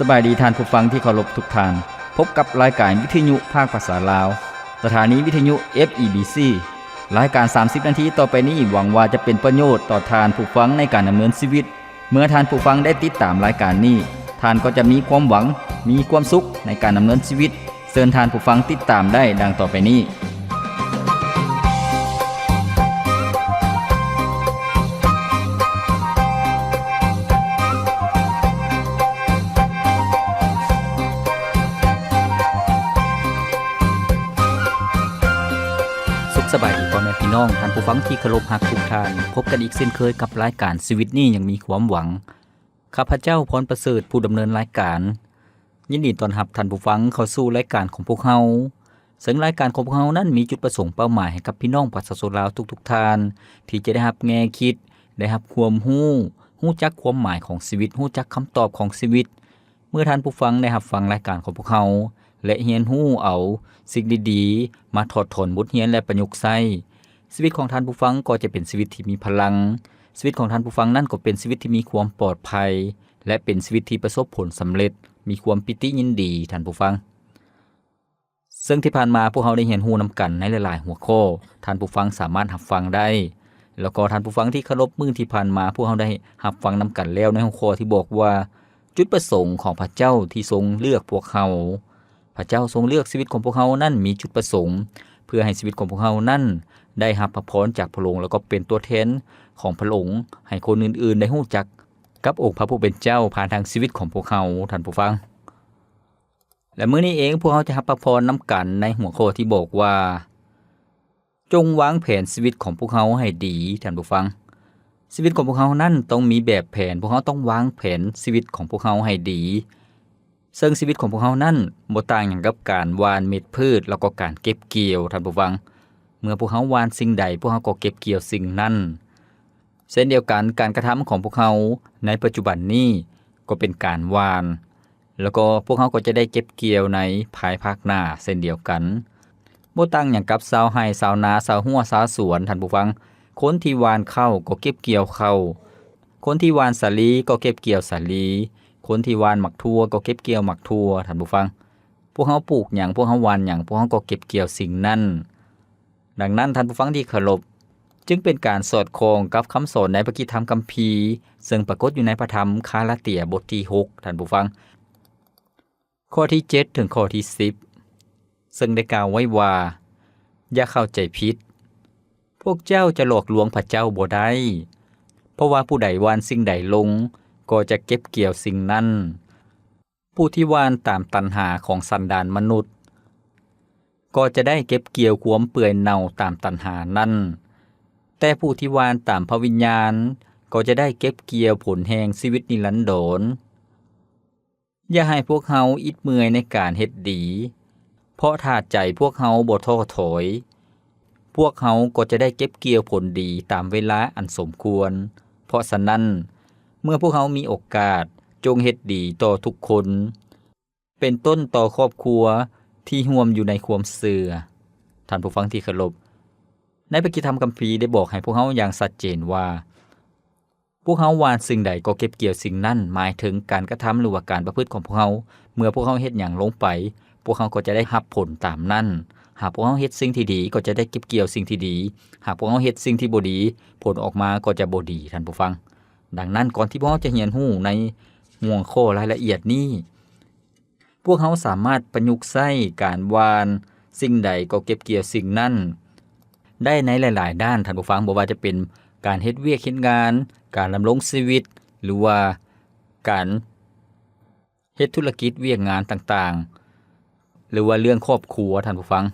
ສະບາຍດີທ່ານຜູ້ຟັງທີ່ເຄົາລົບທຸກທ່ານ. ພົບກັບລາຍການວິທະຍຸພາກພາສາລາວ, ສະຖານີວິທະຍຸ ເອັຟ ອີ ບີ ຊີ. ລາຍການສາມສິບນາທີຕໍ່ໄປນີ້ ຫວັງວ່າຈະເປັນປະໂຫຍດຕໍ່ທ່ານຜູ້ຟັງໃນການດຳເນີນຊີວິດ. ເມື່ອທ່ານຜູ້ຟັງໄດ້ຕິດຕາມລາຍການນີ້, ທ່ານກໍຈະມີຄວາມຫວັງ, ມີຄວາມສຸກໃນການດຳເນີນຊີວິດ. ເຊີນທ່ານຜູ້ຟັງຕິດຕາມໄດ້ດັ່ງຕໍ່ໄປນີ້. ສຸກສະບາຍດີພໍ່ແມ່ພີ່ນ້ອງ, ທ່ານຜູ້ຟັງທີ່ເຄົາລົບຮັກທຸກທ່ານ, ພົບກັນອີກເຊັ່ນເຄີຍກັບລາຍການຊີວິດນີ້ຍັງມີຄວາມຫວັງ. ຂ້າພະເຈົ້າ ພອນປະເສີດ ຜູ້ດຳເນີນລາຍການ ຍິນດີຕ້ອນຮັບທ່ານຜູ້ຟັງເຂົ້າສູ່ລາຍການຂອງພວກເຮົາ, ເຊິ່ງລາຍການຂອງພວກເຮົານັ້ນມີຈຸດປະສົງເປົ້າໝາຍໃຫ້ກັບພີ່ນ້ອງປະຊາຊົນລາວທຸກໆທ່ານ ທີ່ຈະໄດ້ຮັບແງ່ຄິດ, ໄດ້ຮັບຄວາມຮູ້, ຮູ້ຈັກຄວາມໝາຍຂອງຊີວິດ, ຮູ້ຈັກຄຳຕອບຂອງຊີວິດ. ເມື່ອທ່ານຜູ້ຟັງໄດ້ຮັບຟັງລາຍການຂອງພວກເຮົາ ແລະ ຮຽນຮູ້ເອົາສິ່ງດີໆມາຖອດຖອນບົດຮຽນ ແລະ ປະຍຸກໃຊ້, ຊີວິດຂອງທ່ານຜູ້ຟັງກໍຈະເປັນຊີວິດທີ່ມີພະລັງ, ຊີວິດຂອງທ່ານຜູ້ຟັງນັ້ນກໍເປັນຊີວິດທີ່ມີຄວາມປອດໄພ ແລະ ເປັນຊີວິດທີ່ປະສົບຜົນສຳເລັດ, ມີຄວາມປີຕິຍິນດີ, ທ່ານຜູ້ຟັງ. ເຊິ່ງທີ່ຜ່ານມາພວກເຮົາໄດ້ຮຽນຮູ້ນຳກັນໃນຫຼາຍໆຫົວຂໍ້, ທ່ານຜູ້ຟັງສາມາດຮັບຟັງໄດ້. ແລ້ວກໍທ່ານຜູ້ຟັງທີ່ເຄົາລົບ, ມື້ທີ່ຜ່ານມາພວກເຮົາໄດ້ຮັບຟັງນຳກັນແລ້ວໃນຫົວຂໍ້ທີ່ບອກວ່າ ຈຸດປະສົງຂອງພະເຈົ້າທີ່ຊົງເລືອກພວກເຮົາ. ພະເຈົ້າຊົງເລືອກຊີວິດຂອງພວກເຮົານັ້ນມີຈຸດປະສົງ ເພື່ອໃຫ້ຊີວິດຂອງພວກເຮົານັ້ນໄດ້ຮັບພະພອນຈາກພະອົງ ແລ້ວກໍເປັນຕົວແທນຂອງພະອົງ ໃຫ້ຄົນອື່ນໆໄດ້ຮູ້ຈັກກັບອົງພະຜູ້ເປັນເຈົ້າ ຜ່ານທາງຊີວິດຂອງພວກເຮົາ, ທ່ານຜູ້ຟັງ. ແລະ ມື້ນີ້ເອງພວກເຮົາຈະຮັບພະພອນນຳກັນໃນຫົວຂໍ້ທີ່ບອກວ່າ ຈົ່ງວາງແຜນຊີວິດຂອງພວກເຮົາໃຫ້ດີ, ທ່ານຜູ້ຟັງ. ຊີວິດຂອງພວກເຮົານັ້ນຕ້ອງມີແບບແຜນ, ພວກເຮົາຕ້ອງວາງແຜນຊີວິດຂອງພວກເຮົາໃຫ້ດີ. ເຊິ່ງຊີວິດຂອງພວກເຮົານັ້ນບໍ່ຕ່າງຫຍັງກັບການຫວ່ານເມັດພືດ ແລ້ວກໍການເກັບກ່ຽວ, ທ່ານຜູ້ຟັງ. ເມື່ອພວກເຮົາຫວ່ານສິ່ງໃດ, ພວກເຮົາກໍເກັບກ່ຽວສິ່ງນັ້ນ. ເຊັ່ນດຽວກັນ, ການກະທຳຂອງພວກເຮົາໃນປັດຈຸບັນນີ້ກໍເປັນການຫວ່ານ, ແລ້ວກໍພວກເຮົາກໍຈະໄດ້ເກັບກ່ຽວໃນພາຍພາກໜ້າເຊັ່ນດຽວກັນ. ບໍ່ຕ່າງຫຍັງກັບຊາວໄຮ່, ຊາວນາ, ຊາວຮົ້ວ, ຊາວສວນ, ທ່ານຜູ້ຟັງ. ຄົນທີ່ຫວ່ານເຂົ້າກໍເກັບກ່ຽວເຂົ້າ, ຄົນທີ່ຫວ່ານສາລີກໍເກັບກ່ຽວສາລີ, ຄົນທີ່ຫວ່ານໝາກຖົ່ວກໍເກັບກ່ຽວໝາກຖົ່ວ, ທ່ານຜູ້ຟັງ. ພວກເຮົາປູກຫຍັງ, ພວກເຮົາຫວ່ານຫຍັງ, ພວກເຮົາກໍເກັບກ່ຽວສິ່ງນັ້ນ. ດັ່ງນັ້ນ, ທ່ານຜູ້ຟັງທີ່ເຄົາລົບ, ຈຶ່ງເປັນການສອດຄ່ອງກັບຄຳສອນໃນພະກິດທຳຄຳພີ ເຊິ່ງປາກົດຢູ່ໃນພະທຳກາລາເຕຍບົດທີຫົກ, ທ່ານຜູ້ຟັງ, ຂໍ້ທີເຈັດເຖິງຂໍ້ທີສິບ, ເຊິ່ງໄດ້ກ່າວໄວ້ວ່າ, ຢ່າເຂົ້າໃຈຜິດ, ພວກເຈົ້າຈະຫຼອກລວງພະເຈົ້າບໍ່ໄດ້, ເພາະວ່າຜູ້ໃດຫວ່ານສິ່ງໃດລົງ, ກໍຈະເກັບກ່ຽວສິ່ງນັ້ນ. ຜູ້ທີ່ຫວ່ານຕາມຕັນຫາຂອງສັນດານມະນຸດ ກໍຈະໄດ້ເກັບກ່ຽວຄວາມເປື່ອຍເນົ່າຕາມຕັນຫານັ້ນ, ແຕ່ຜູ້ທີ່ຫວ່ານຕາມພະວິນຍານ ກໍຈະໄດ້ເກັບກ່ຽວຜົນແຫ່ງຊີວິດນິລັນດອນ. ຢ່າໃຫ້ພວກເຮົາອິດເມື່ອຍໃນການເຮັດດີ, ເພາະຖ້າໃຈພວກເຮົາບໍ່ທໍ້ຖອຍ, ພວກເຮົາກໍຈະໄດ້ເກັບກ່ຽວຜົນດີຕາມເວລາອັນສົມຄວນ. ເພາະສະນັ້ນ, ເມື່ອພວກເຮົາມີໂອກາດ, ຈົ່ງເຮັດດີຕໍ່ທຸກຄົນ, ເປັນຕົ້ນຕໍ່ຄອບຄົວທີ່ຮ່ວມຢູ່ໃນຄວາມເຊື່ອ. ທ່ານຜູ້ຟັງທີ່ເຄົາລົບ, ໃນພະກິດທຳຄຳພີໄດ້ບອກໃຫ້ພວກເຮົາຢ່າງຊັດເຈນວ່າ, ພວກເຮົາຫວ່ານສິ່ງໃດກໍເກັບກ່ຽວສິ່ງນັ້ນ, ໝາຍເຖິງການກະທຳ ຫຼືວ່າການປະພຶດຂອງພວກເຮົາ. ເມື່ອພວກເຮົາເຮັດຫຍັງລົງໄປ, ພວກເຮົາກໍຈະໄດ້ຮັບຜົນຕາມນັ້ນ. ຫາກພວກເຮົາເຮັດສິ່ງທີ່ດີ, ກໍຈະໄດ້ເກັບກ່ຽວສິ່ງທີ່ດີ. ຫາກພວກເຮົາເຮັດສິ່ງທີ່ບໍ່ດີ, ຜົນອອກມາກໍຈະບໍ່ດີ, ທ່ານຜູ້ຟັງ. ດັ່ງນັ້ນ, ກ່ອນທີ່ພວກເຮົາຈະຮຽນຮູ້ໃນຫົວຂໍ້ລາຍລະອຽດນີ້, ພວກເຮົາສາມາດປະຍຸກໃຊ້ການຫວ່ານສິ່ງໃດກໍເກັບກ່ຽວສິ່ງນັ້ນໄດ້ໃນຫຼາຍໆດ້ານ, ທ່ານຜູ້ຟັງ, ບໍ່ວ່າຈະເປັນການເຮັດວຽກເຮັດງານ, ການດຳລົງຊີວິດ, ຫຼືວ່າການເຮັດທຸລະກິດວຽກງານຕ່າງໆ, ຫຼືວ່າເລື່ອງຄອບຄົວ, ທ່ານຜູ້ຟັງ.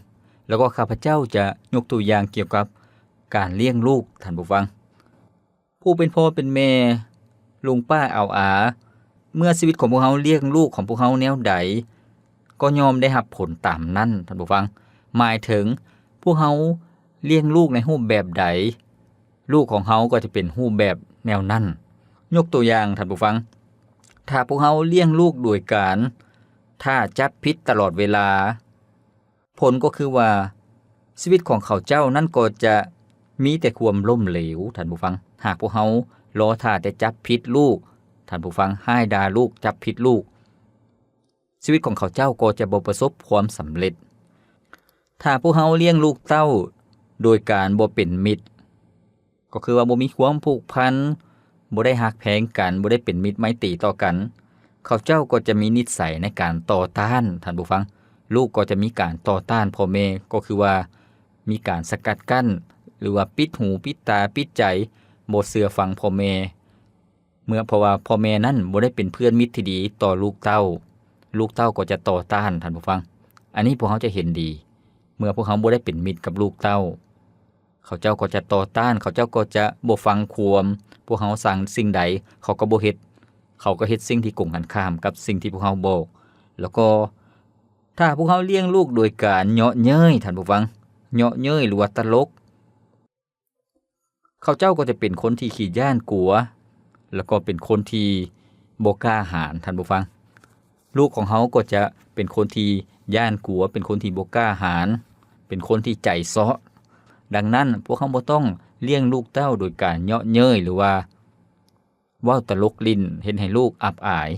ແລ້ວກໍຂ້າພະເຈົ້າຈະຍົກຕົວຢ່າງກ່ຽວກັບການລ້ຽງລູກ, ທ່ານຜູ້ຟັງ. ຜູ້ເປັນພໍ່ເປັນແມ່, ລຸງປ້າອາວອາ, ເມື່ອຊີວິດຂອງພວກເຮົາລ້ຽງລູກຂອງພວກເຮົາແນວໃດ, ກໍຍ່ອມໄດ້ຮັບຜົນຕາມນັ້ນ, ທ່ານຜູ້ຟັງ. ໝາຍເຖິງພວກເຮົາລ້ຽງລູກໃນຮູບແບບໃດ, ລູກຂອງເຮົາກໍຈະເປັນຮູບແບບແນວນັ້ນ. ຍົກຕົວຢ່າງ, ທ່ານຜູ້ຟັງ, ຖ້າພວກເຮົາລ້ຽງລູກໂດຍການຖ້າຈັບຜິດຕະຫຼອດເວລາ, ຜົນກໍຄືວ່າ ຊີວິດຂອງເຂົາເຈົ້ານັ້ນກໍຈະມີແຕ່ຄວາມລົ້ມເຫຼວ, ທ່ານຜູ້ຟັງ. ຫາກພວກເຮົາລໍຖ້າແຕ່ຈັບຜິດລູກ, ທ່ານຜູ້ຟັງ, ຮ້າຍດ່າລູກ, ຈັບຜິດລູກ, ຊີວິດຂອງເຂົາເຈົ້າກໍຈະບໍ່ປະສົບຄວາມສຳເລັດ. ຖ້າພວກເຮົາລ້ຽງລູກເຕົ້າໂດຍການບໍ່ເປັນມິດ ກໍຄືວ່າບໍ່ມີຄວາມຜູກພັນ, ບໍ່ໄດ້ຮັກແພງກັນ, ບໍ່ໄດ້ເປັນມິດໄມຕີຕໍ່ກັນ, ເຂົາເຈົ້າກໍຈະມີນິດໄສໃນການຕໍ່ຕ້ານ, ທ່ານຜູ້ຟັງ. ລູກກໍຈະມີການຕໍ່ຕ້ານພໍ່ແມ່, ກໍຄືວ່າມີການສະກັດກັ້ນ ຫຼືວ່າປິດຫູ, ປິດຕາ, ປິດໃຈ, ບໍ່ເຊື່ອຟັງພໍ່ແມ່. ເມື່ອ ເພາະວ່າພໍ່ແມ່ນັ້ນບໍ່ໄດ້ເປັນເພື່ອນມິດທີ່ດີຕໍ່ລູກເຕົ້າ, ລູກເຕົ້າກໍຈະຕໍ່ຕ້ານ, ທ່ານຜູ້ຟັງ. ອັນນີ້ພວກເຮົາຈະເຫັນດີ, ເມື່ອພວກເຮົາບໍ່ໄດ້ເປັນມິດກັບລູກເຕົ້າ, ເຂົາເຈົ້າກໍຈະຕໍ່ຕ້ານ, ເຂົາເຈົ້າກໍຈະບໍ່ຟັງຄວາມ. ພວກເຮົາສັ່ງສິ່ງໃດ, ເຂົາກໍບໍ່ເຮັດ, ເຂົາກໍເຮັດສິ່ງທີ່ກົງກັນຂ້າມກັບສິ່ງທີ່ພວກເຮົາບອກ. ແລ້ວກໍ ຖ້າພວກເຮົາລ້ຽງລູກໂດຍການເຍາະເຍີ້ຍ, ທ່ານຜູ້ຟັງ, ເຍາະເຍີ້ຍ ຫຼືວ່າຕະຫຼົກ, ເຂົາເຈົ້າກໍຈະເປັນຄົນທີ່ຂີ້ຢ້ານກົວ ແລ້ວກໍເປັນຄົນທີ່ບໍ່ກ້າຫານ, ທ່ານຜູ້ຟັງ. ລູກຂອງເຮົາກໍຈະເປັນຄົນທີ່ຢ້ານກົວ, ເປັນຄົນທີ່ບໍ່ກ້າຫານ, ເປັນຄົນທີ່ໃຈເຊາະ. ດັ່ງນັ້ນ, ພວກເຮົາບໍ່ຕ້ອງລ້ຽງລູກເຕົ້າໂດຍການເຍາະເຍີ້ຍ ຫຼືວ່າເວົ້າຕະຫຼົກຫຼິ້ນ ເຮັດໃຫ້ລູກອັບອາຍ.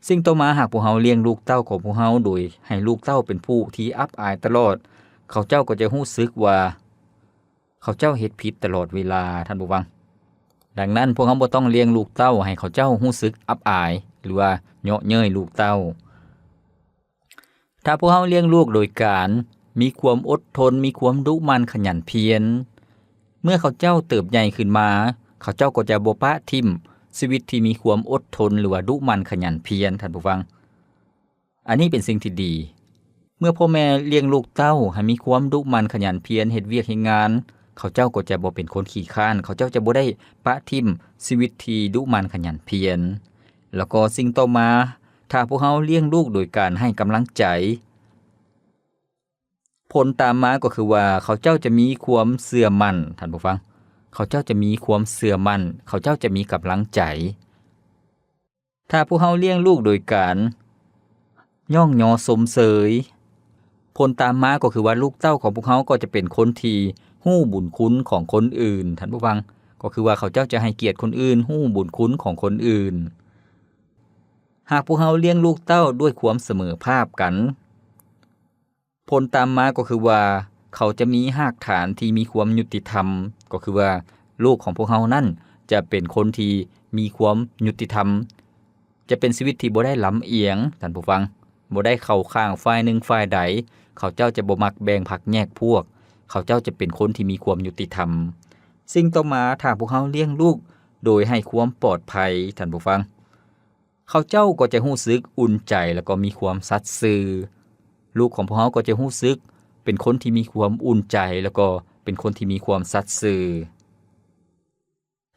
ສິ່ງຕໍ່ມາ, ຫາກພວກເຮົາລ້ຽງລູກເຕົ້າຂອງພວກເຮົາໂດຍໃຫ້ລູກເຕົ້າເປັນຜູ້ທີ່ອັບອາຍຕະຫຼອດ, ເຂົາເຈົ້າກໍຈະຮູ້ສຶກວ່າເຂົາເຈົ້າເຮັດຜິດຕະຫຼອດເວລາ, ທ່ານຜູ້ຟັງ. ດັ່ງນັ້ນ, ພວກເຮົາບໍ່ຕ້ອງລ້ຽງລູກເຕົ້າໃຫ້ເຂົາເຈົ້າຮູ້ສຶກອັບອາຍ ຫຼືວ່າເຍາະເຍີ້ຍລູກເຕົ້າ. ຖ້າພວກເຮົາລ້ຽງລູກໂດຍການມີຄວາມອົດທົນ, ມີຄວາມດຸໝັ່ນຂະຫຍັນພຽນ, ເມື່ອເຂົາເຈົ້າເຕີບໃຫຍ່ຂຶ້ນມາ, ເຂົາເຈົ້າກໍຈະບໍ່ປະຖິ້ມຊີວິດທີ່ມີຄວາມອົດທົນ ຫຼືວ່າດຸໝັ່ນຂະຫຍັນພຽນ, ທ່ານຜູ້ຟັງ. ອັນນີ້ເປັນສິ່ງທີ່ດີ. ເມື່ອພໍ່ແມ່ລ້ຽງລູກເຕົ້າໃຫ້ມີຄວາມດຸໝັ່ນຂະຫຍັນພຽນເຮັດວຽກເຮັດງານ, ເຂົາເຈົ້າກໍຈະບໍ່ເປັນຄົນຂີ້ຄ້ານ, ເຂົາເຈົ້າຈະບໍ່ໄດ້ປະຖິ້ມຊີວິດທີ່ດຸໝັ່ນຂະຫຍັນພຽນ. ແລ້ວກໍສິ່ງຕໍ່ມາ, ຖ້າພວກເຮົາລ້ຽງລູກໂດຍການໃຫ້ກຳລັງໃຈ, ຜົນຕາມມາກໍຄືວ່າເຂົາເຈົ້າຈະມີຄວາມເຊື່ອໝັ້ນ, ທ່ານຜູ້ຟັງ, ເຂົາເຈົ້າຈະມີຄວາມເຊື່ອໝັ້ນ, ເຂົາເຈົ້າຈະມີກຳລັງໃຈ. ຖ້າພວກເຮົາລ້ຽງລູກໂດຍການຍ້ອງຍໍຊົມເຊີຍ, ຜົນຕາມມາກໍຄືວ່າລູກເຕົ້າຂອງພວກເຮົາກໍຈະເປັນຄົນທີ່ຮູ້ບຸນຄຸນຂອງຄົນອື່ນ, ທ່ານຜູ້ຟັງ, ກໍຄືວ່າເຂົາເຈົ້າຈະໃຫ້ກຽດຄົນອື່ນ, ຮູ້ບຸນຄຸນຂອງຄົນອື່ນ. ຫາກພວກເຮົາລ້ຽງລູກເຕົ້າດ້ວຍຄວາມສະເໝີພາບກັນ, ຜົນຕາມມາກໍຄືວ່າເຂົາຈະມີຮາກຖານທີ່ມີຄວາມຍຸຕິທຳ, ກໍຄືວ່າລູກຂອງພວກເຮົານັ້ນຈະເປັນຄົນທີ່ມີຄວາມຍຸຕິທຳ, ຈະເປັນຊີວິດທີ່ບໍ່ໄດ້ລຳອຽງ, ທ່ານຜູ້ຟັງ, ບໍ່ໄດ້ເຂົ້າຂ້າງຝ່າຍໜຶ່ງຝ່າຍໃດ, ເຂົາເຈົ້າຈະບໍ່ມັກແບ່ງພັກແຍກພວກ, ເຂົາເຈົ້າຈະເປັນຄົນທີ່ມີຄວາມຍຸຕິທຳ. ສິ່ງຕໍ່ມາ, ຖ້າພວກເຮົາລ້ຽງລູກໂດຍໃຫ້ຄວາມປອດໄພ, ທ່ານຜູ້ຟັງ, ເຂົາເຈົ້າກໍຈະຮູ້ສຶກອຸ່ນໃຈ ແລ້ວກໍມີຄວາມສັດຊື່. ລູກຂອງພວກເຮົາກໍຈະຮູ້ສຶກເປັນຄົນທີ່ມີຄວາມອຸ່ນໃຈ ແລ້ວກໍເປັນຄົນທີ່ມີຄວາມສັດຊື່.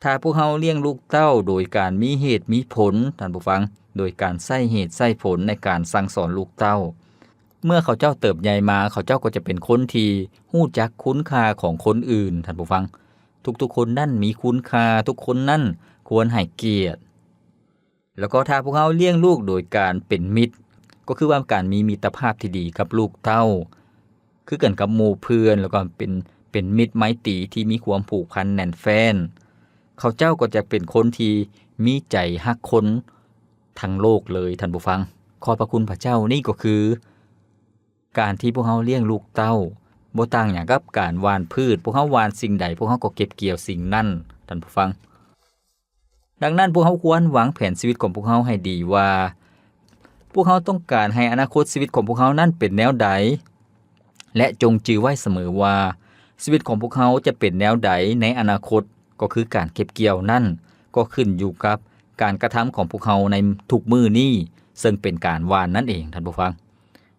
ຖ້າພວກເຮົາລ້ຽງລູກເຕົ້າໂດຍການມີເຫດມີຜົນ, ທ່ານຜູ້ຟັງ, ໂດຍການໃຊ້ເຫດໃຊ້ຜົນໃນການສັ່ງສອນລູກເຕົ້າ, ເມື່ອເຂົາເຈົ້າເຕີບໃຫຍ່ມາ, ເຂົາເຈົ້າກໍຈະເປັນຄົນທີ່ຮູ້ຈັກຄຸນຄ່າຂອງຄົນອື່ນ, ທ່ານຜູ້ຟັງ. ທຸກໆຄົນນັ້ນມີຄຸນຄ່າ, ທຸກຄົນນັ້ນຄວນໃຫ້ກຽດ. ແລ້ວກໍຖ້າພວກເຮົາລ້ຽງລູກໂດຍການເປັນມິດ, ກໍຄືວ່າການມີມິດຕະພາບທີ່ດີກັບລູກເຕົ້າ, ຄືກັນກັບໝູ່ເພື່ອນ, ແລ້ວກໍເປັນ, ເປັນມິດໄມຕີທີ່ມີຄວາມຜູກພັນແໜ້ນແຟ້ນ, ເຂົາເຈົ້າກໍຈະເປັນຄົນທີ່ມີໃຈຮັກຄົນທັງໂລກເລີຍ, ທ່ານຜູ້ຟັງ. ຂອບພະຄຸນພະເຈົ້າ, ນີ້ກໍຄືການທີ່ພວກເຮົາລ້ຽງລູກເຕົ້າ, ບໍ່ຕ່າງຫຍັງກັບການຫວ່ານພືດ, ພວກເຮົາຫວ່ານສິ່ງໃດ, ພວກເຮົາກໍເກັບກ່ຽວສິ່ງນັ້ນ, ທ່ານຜູ້ຟັງ. ດັ່ງນັ້ນ, ພວກເຮົາຄວນວາງແຜນຊີວິດຂອງພວກເຮົາໃຫ້ດີວ່າ ພວກເຮົາຕ້ອງການໃຫ້ອະນາຄົດຊີວິດຂອງພວກເຮົານັ້ນເປັນແນວໃດ, ແລະ ຈົ່ງຈື່ໄວ້ສະເໝີວ່າ ຊີວິດຂອງພວກເຮົາຈະເປັນແນວໃດໃນອະນາຄົດ, ກໍຄືການເກັບກ່ຽວນັ້ນ ກໍຂຶ້ນຢູ່ກັບການກະທຳຂອງພວກເຮົາໃນທຸກມື້ນີ້, ເຊິ່ງເປັນການຫວ່ານນັ້ນເອງ, ທ່ານຜູ້ຟັງ.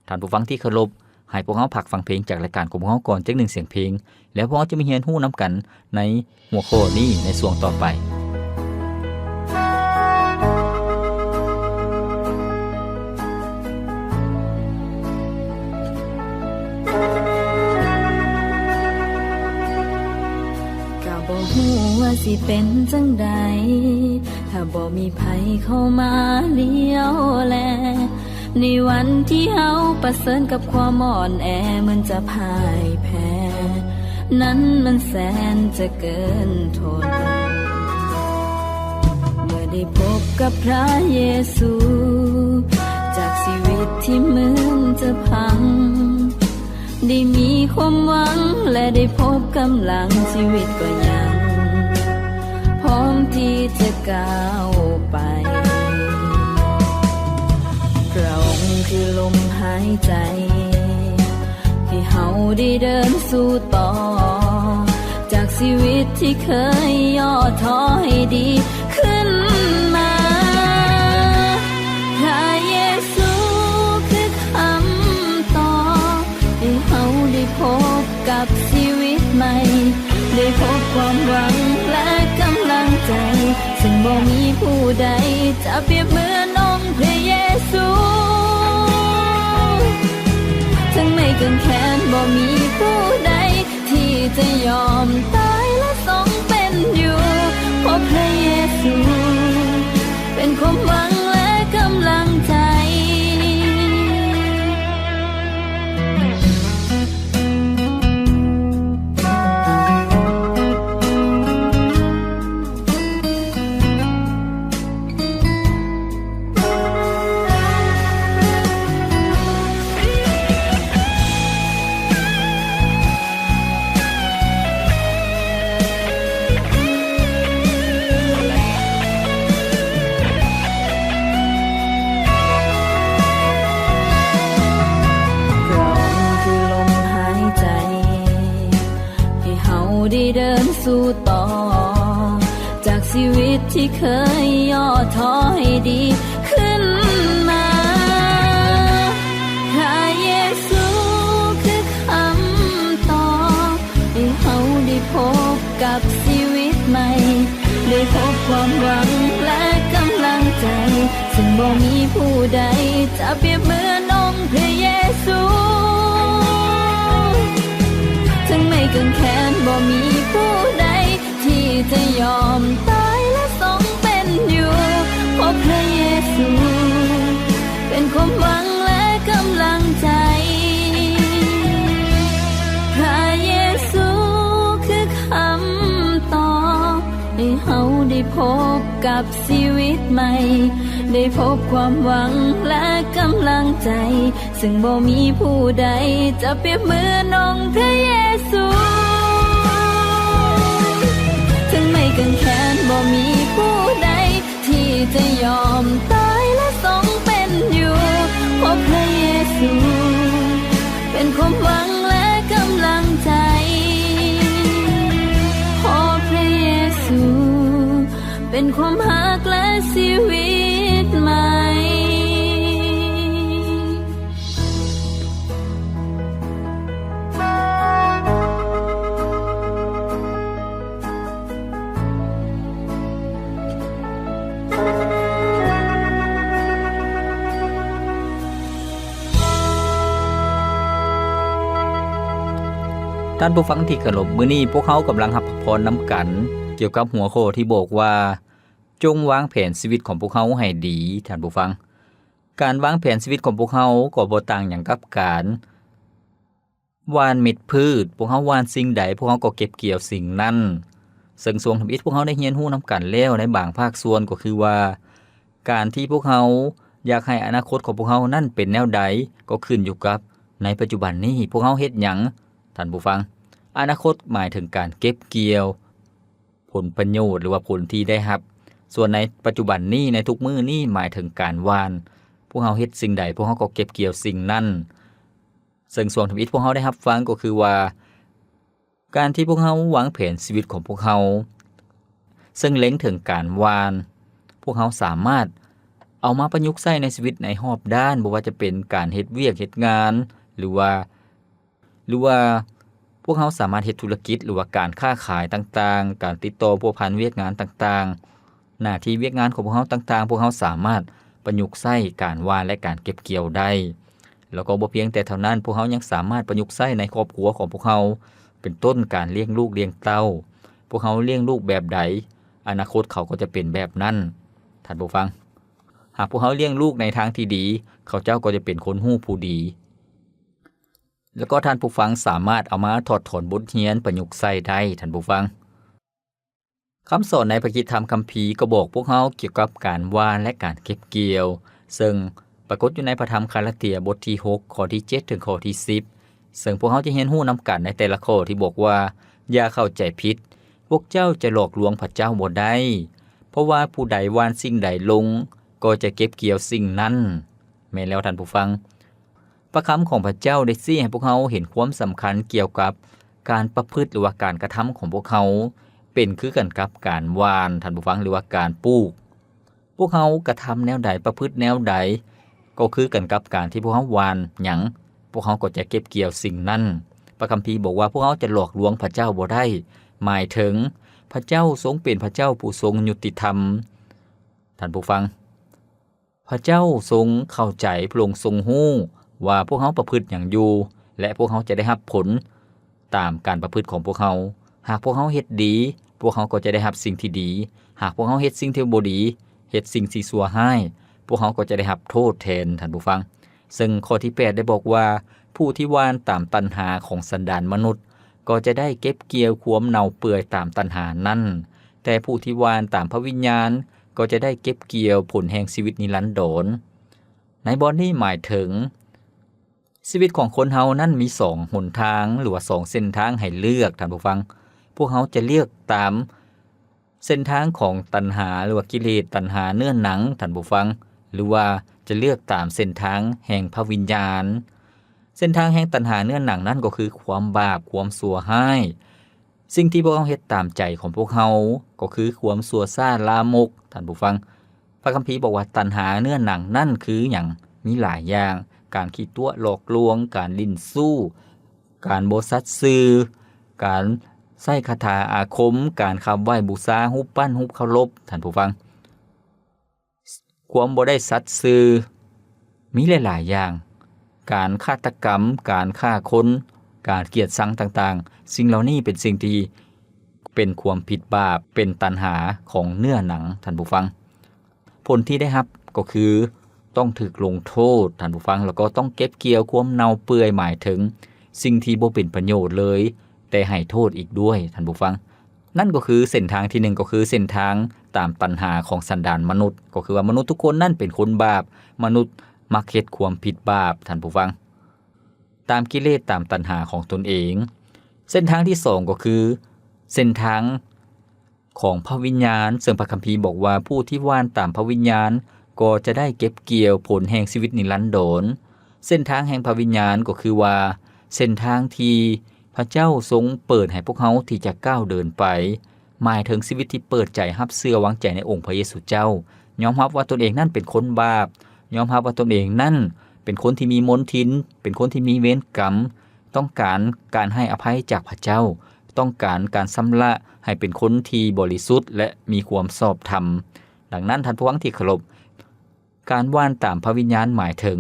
ທ່ານຜູ້ຟັງທີ່ເຄົາລົບ, ໃຫ້ພວກເຮົາພັກຟັງເພງຈາກລາຍການຂອງພວກເຮົາກ່ອນຈັກໜຶ່ງສຽງເພງ, ແລ້ວພວກເຮົາຈະມາຮຽນຮູ້ນຳກັນໃນຫົວຂໍ້ນີ້ໃນຊ່ວງຕໍ່ໄປ. ກະບໍ່ຮູ້ວ່າຊິເປັນຈັ່ງໃດ ຖ້າບໍ່ມີໃຜເຂົ້າມາລ້ຽວແລ. ໃນວັນທີ່ເຮົາປະເຊີນກັບຄວາມອ່ອນແອ ເໝືອນຈະພ່າຍແພ້ ນັ້ນມັນແສນຈະເກີນທົນ. ເມື່ອໄດ້ພົບກັບພຣະເຢຊູ ຊີວິດທີ່ເໝືອນຈະພັງ ໄດ້ມີຄວາມຫວັງ ແລະ ໄດ້ພົບກຳລັງ ຊີວິດກໍຍັງ ພ້ອມທີ່ຈະກ້າວໄປ. ພະອົງຄືລົມຫາຍໃຈ ທີ່ເຮົາໄດ້ເດີນສູ້ຕໍ່ ຈາກຊີວິດທີ່ເຄີຍຫຍໍ້ທໍ້ໃຫ້ດີຂຶ້ນມາ. ພະເຢຊູຄືຄຳຕອບ ໃຫ້ເຮົາໄດ້ພົບກັບຊີວິດໃໝ່ ໄດ້ພົບຄວາມຫວັງ ແລະ ກຳລັງໃຈ ເຊິ່ງບໍ່ມີຜູ້ໃດຈະປຽບເໝືອນອົງພະເຢຊູ. ເຖິງໄມ້ກາງແຂນ ບໍ່ມີຜູ້ໃດທີ່ຈະຍອມຕາຍ ແລະ ຊົງເປັນຢູ່ ເພາະພະເຢຊູເປັນຄວາມຫວັງ ແລະ ກຳລັງໃຈ. ພະອົງຄືລົມຫາຍໃຈ ໃຫ້ເຮົາໄດ້ເດີນສູ້ຕໍ່ ຈາກຊີວິດທີ່ເຄີຍຫຍໍ້ທໍ້ໃຫ້ດີຂຶ້ນມາ. ພະເຢຊູຄືຄຳຕອບ ໃຫ້ເຮົາໄດ້ພົບກັບຊີວິດໃໝ່ ໄດ້ພົບຄວາມຫວັງ ແລະ ກຳລັງໃຈ ເຊິ່ງບໍ່ມີຜູ້ໃດຈະປຽບເໝືອນອົງພະເຢຊູ. ເຖິງໄມ້ກາງແຂນ ບໍ່ມີຜູ້ໃດທີ່ຈະຍອມຕາຍ ແລະ ຊົງເປັນຢູ່ ເພາະພະເຢຊູເປັນຄວາມຫວັງ ແລະ ກຳລັງໃຈ. ພະເຢຊູຄືຄຳຕອບ ໃຫ້ເຮົາໄດ້ພົບກັບຊີວິດໃໝ່ ໄດ້ພົບຄວາມຫວັງ ແລະ ກຳລັງໃຈ ເຊິ່ງບໍ່ມີຜູ້ໃດຈະປຽບເໝືອນອົງພະເຢຊູ. ເຖິງໄມ້ກາງແຂນ ບໍ່ມີຜູ້ໃດ ທີ່ຈະຍອມຕາຍ ແລະ ຊົງເປັນຢູ່ ເພາະພະເຢຊູເປັນຄວາມຫວັງ ແລະ ກຳລັງໃຈ ເພາະພະເຢຊູເປັນຄວາມຮັກ ແລະ ຊີວິດໃໝ່. ທ່ານຜູ້ຟັງທີ່ເຄົາລົບ, ມື້ນີ້ພວກເຮົາກຳລັງຮັບພະພອນນຳກັນ ກ່ຽວກັບຫົວຂໍ້ທີ່ບອກວ່າ ຈົ່ງວາງແຜນຊີວິດຂອງພວກເຮົາໃຫ້ດີ. ທ່ານຜູ້ຟັງ, ການວາງແຜນຊີວິດຂອງພວກເຮົາກໍບໍ່ຕ່າງຫຍັງກັບການ ຫວ່ານເມັດພືດ, ພວກເຮົາຫວ່ານສິ່ງໃດ, ພວກເຮົາກໍເກັບກ່ຽວສິ່ງນັ້ນ. ເຊິ່ງຊ່ວງທຳອິດພວກເຮົາໄດ້ຮຽນຮູ້ນຳກັນແລ້ວໃນບາງພາກສ່ວນ ກໍຄືວ່າ ການທີ່ພວກເຮົາຢາກໃຫ້ອະນາຄົດຂອງພວກເຮົານັ້ນເປັນແນວໃດ ກໍຂຶ້ນຢູ່ກັບໃນປັດຈຸບັນນີ້ພວກເຮົາເຮັດຫຍັງ. ທ່ານຜູ້ຟັງ, ອະນາຄົດໝາຍເຖິງການເກັບກ່ຽວ ຜົນປະໂຫຍດ ຫຼືວ່າຜົນທີ່ໄດ້ຮັບ. ສ່ວນໃນປັດຈຸບັນນີ້, ໃນທຸກມື້ນີ້ ໝາຍເຖິງການຫວ່ານ. ພວກເຮົາເຮັດສິ່ງໃດ, ພວກເຮົາກໍເກັບກ່ຽວສິ່ງນັ້ນ. ເຊິ່ງຊ່ວງທຳອິດພວກເຮົາໄດ້ຮັບຟັງກໍຄືວ່າ ການທີ່ພວກເຮົາວາງແຜນຊີວິດຂອງພວກເຮົາ ເຊິ່ງເລັງເຖິງການຫວ່ານ, ພວກເຮົາສາມາດເອົາມາປະຍຸກໃຊ້ໃນຊີວິດໃນຮອບດ້ານ, ບໍ່ວ່າຈະເປັນການເຮັດວຽກເຮັດງານ ຫຼືວ່າ ຫຼືວ່າພວກເຮົາສາມາດເຮັດທຸລະກິດ ຫຼືວ່າການຄ້າຂາຍຕ່າງໆ, ການຕິດຕໍ່ພົວພັນວຽກງານຕ່າງໆ, ໜ້າທີ່ວຽກງານຂອງພວກເຮົາຕ່າງໆ, ພວກເຮົາສາມາດປະຍຸກໃຊ້ການຫວ່ານ ແລະ ການເກັບກ່ຽວໄດ້. ແລ້ວກໍບໍ່ພຽງແຕ່ເທົ່ານັ້ນ, ພວກເຮົາຍັງສາມາດປະຍຸກໃຊ້ໃນຄອບຄົວຂອງພວກເຮົາ, ເປັນຕົ້ນການລ້ຽງລູກລ້ຽງເຕົ້າ. ພວກເຮົາລ້ຽງລູກແບບໃດ, ອະນາຄົດເຂົາກໍຈະເປັນແບບນັ້ນ. ທ່ານຜູ້ຟັງ, ຫາກພວກເຮົາລ້ຽງລູກໃນທາງທີ່ດີ, ເຂົາເຈົ້າກໍຈະເປັນຄົນຮູ້ຜູ້ດີ. ແລ້ວກໍທ່ານຜູ້ຟັງສາມາດເອົາມາຖອດຖອນບົດຮຽນປະຍຸກໃຊ້ໄດ້, ທ່ານຜູ້ຟັງ. ຄຳສອນໃນພະຄຣິສຕະທຳຄຳພີກໍບອກພວກເຮົາກ່ຽວກັບການຫວ່ານ ແລະ ການເກັບກ່ຽວ, ເຊິ່ງ ປາກົດຢູ່ໃນພະທຳກາລາເຕຍ ບົດທີຫົກ ຂໍ້ທີເຈັດ ເຖິງຂໍ້ທີສິບ ເຊິ່ງພວກເຮົາຈະຮຽນຮູ້ນຳກັນໃນແຕ່ລະຂໍ້ທີ່ບອກວ່າ ຢ່າເຂົ້າໃຈຜິດ, ພວກເຈົ້າຈະຫຼອກລວງພະເຈົ້າບໍ່ໄດ້, ເພາະວ່າຜູ້ໃດຫວ່ານສິ່ງໃດລົງ ກໍຈະເກັບກ່ຽວສິ່ງນັ້ນ. ແມ່ນແລ້ວທ່ານຜູ້ຟັງ, ພະຄຳຂອງພະເຈົ້າໄດ້ຊີ້ໃຫ້ພວກເຮົາເຫັນຄວາມສຳຄັນກ່ຽວກັບການປະພຶດ ຫຼືວ່າການກະທຳຂອງພວກເຮົາ ເປັນຄືກັນກັບການຫວ່ານ, ທ່ານຜູ້ຟັງ, ຫຼືວ່າການປູກ. ພວກເຮົາກະທຳແນວໃດ, ປະພຶດແນວໃດ ກໍຄືກັນກັບການທີ່ພວກເຮົາຫວ່ານຫຍັງ, ພວກເຮົາກໍຈະເກັບກ່ຽວສິ່ງນັ້ນ. ພະຄຳພີບອກວ່າ ພວກເຮົາຈະຫຼອກລວງພະເຈົ້າບໍ່ໄດ້, ໝາຍເຖິງພະເຈົ້າຊົງເປັນພະເຈົ້າຜູ້ຊົງຍຸຕິທຳ. ທ່ານຜູ້ຟັງ, ພະເຈົ້າຊົງເຂົ້າໃຈ, ພະອົງຊົງຮູ້ວ່າພວກເຮົາປະພຶດຫຍັງຢູ່ ແລະ ພວກເຮົາຈະໄດ້ຮັບຜົນຕາມການປະພຶດຂອງພວກເຮົາ. ຫາກພວກເຮົາເຮັດດີ, ພວກເຮົາກໍຈະໄດ້ຮັບສິ່ງທີ່ດີ. ຫາກພວກເຮົາເຮັດສິ່ງທີ່ບໍ່ດີ, ເຮັດສິ່ງທີ່ຊົ່ວຮ້າຍ, ພວກເຮົາກໍຈະໄດ້ຮັບໂທດແທນ, ທ່ານຜູ້ຟັງ. ເຊິ່ງຂໍ້ທີແປດໄດ້ບອກວ່າ ຜູ້ທີ່ຫວ່ານຕາມຕັນຫາຂອງສັນດານມະນຸດ ກໍຈະໄດ້ເກັບກ່ຽວຄວາມເນົ່າເປື່ອຍຕາມຕັນຫານັ້ນ, ແຕ່ຜູ້ທີ່ຫວ່ານຕາມພະວິນຍານ ກໍຈະໄດ້ເກັບກ່ຽວຜົນແຫ່ງຊີວິດນິລັນດອນ. ໃນບ່ອນນີ້ໝາຍເຖິງ ຊີວິດຂອງຄົນເຮົານັ້ນມີສອງຫົນທາງ ຫຼືວ່າສອງເສັ້ນທາງໃຫ້ເລືອກ, ທ່ານຜູ້ຟັງ. ພວກເຮົາຈະເລືອກຕາມເສັ້ນທາງຂອງຕັນຫາ ຫຼືວ່າກິເລດຕັນຫາເນື້ອໜັງ, ທ່ານຜູ້ຟັງ, ຫຼືວ່າຈະເລືອກຕາມເສັ້ນທາງແຫ່ງພະວິນຍານ. ເສັ້ນທາງແຫ່ງຕັນຫາເນື້ອໜັງນັ້ນກໍຄືຄວາມບາບ, ຄວາມຊົ່ວຮ້າຍ. ສິ່ງທີ່ພວກເຮົາເຮັດຕາມໃຈຂອງພວກເຮົາ ກໍຄືຄວາມຊົ່ວຊ້າລາມົກ, ທ່ານຜູ້ຟັງ. ພະຄຳພີບອກວ່າ ຕັນຫາເນື້ອໜັງນັ້ນຄືຫຍັງ? ມີຫຼາຍຢ່າງ, ການຂີ້ຕົວະຫຼອກລວງ, ການຫຼິ້ນຊູ້, ການບໍ່ສັດຊື່, ການໃຊ້ຄາຖາອາຄົມ, ການຂັບໄຫວ້ບູຊາຮູບປັ້ນ, ຮູບເຄົາລົບ, ທ່ານຜູ້ຟັງ. ຄວາມບໍ່ໄດ້ສັດຊື່ ມີຫຼາຍໆຢ່າງ, ການຄາດຕະກຳ, ການຂ້າຄົນ, ການກຽດຊັງຕ່າງໆ, ສິ່ງເຫຼົ່ານີ້ເປັນສິ່ງທີ່ເປັນຄວາມຜິດບາບ, ເປັນຕັນຫາຂອງເນື້ອໜັງ, ທ່ານຜູ້ຟັງ. ຜົນທີ່ໄດ້ຮັບກໍຄືຕ້ອງຖືກລົງໂທດ, ທ່ານຜູ້ຟັງ, ແລ້ວກໍຕ້ອງເກັບກ່ຽວຄວາມເນົ່າເປື່ອຍ, ໝາຍເຖິງສິ່ງທີ່ບໍ່ເປັນປະໂຫຍດເລີຍ, ແຕ່ໃຫ້ໂທດອີກດ້ວຍ, ທ່ານຜູ້ຟັງ. ນັ້ນກໍຄືເສັ້ນທາງທີໜຶ່ງ ກໍຄືເສັ້ນທາງຕາມຕັນຫາຂອງສັນດານມະນຸດ, ກໍຄືວ່າມະນຸດທຸກຄົນນັ້ນເປັນຄົນບາບ, ມະນຸດມັກເຮັດຄວາມຜິດບາບ, ທ່ານຜູ້ຟັງ, ຕາມກິເລດ, ຕາມຕັນຫາຂອງຕົນເອງ. ເສັ້ນທາງທີສອງ ກໍຄືເສັ້ນທາງຂອງພະວິນຍານ, ເຊິ່ງພະຄຳພີບອກວ່າ ຜູ້ທີ່ຫວ່ານຕາມພະວິນຍານກໍຈະໄດ້ເກັບກ່ຽວຜົນແຫ່ງຊີວິດນິລັນດອນ. ເສັ້ນທາງແຫ່ງພະວິນຍານກໍຄືວ່າ ເສັ້ນທາງທີ່ພະເຈົ້າຊົງເປີດໃຫ້ພວກເຮົາທີ່ຈະກ້າວເດີນໄປ, ໝາຍເຖິງຊີວິດທີ່ເປີດໃຈຮັບເຊື່ອວາງໃຈໃນອົງພະເຢຊູເຈົ້າ, ຍອມຮັບວ່າຕົນເອງນັ້ນເປັນຄົນບາບ, ຍອມຮັບວ່າຕົນເອງນັ້ນເປັນຄົນທີ່ມີມົນທິນ, ເປັນຄົນທີ່ມີເວນກຳ, ຕ້ອງການການໃຫ້ອະໄພຈາກພະເຈົ້າ, ຕ້ອງການການຊຳລະໃຫ້ເປັນຄົນທີ່ບໍລິສຸດ ແລະ ມີຄວາມຊອບທຳ. ດັ່ງນັ້ນ, ທ່ານຜູ້ຟັງທີ່ເຄົາລົບ, ການຫວ່ານຕາມພະວິນຍານໝາຍເຖິງ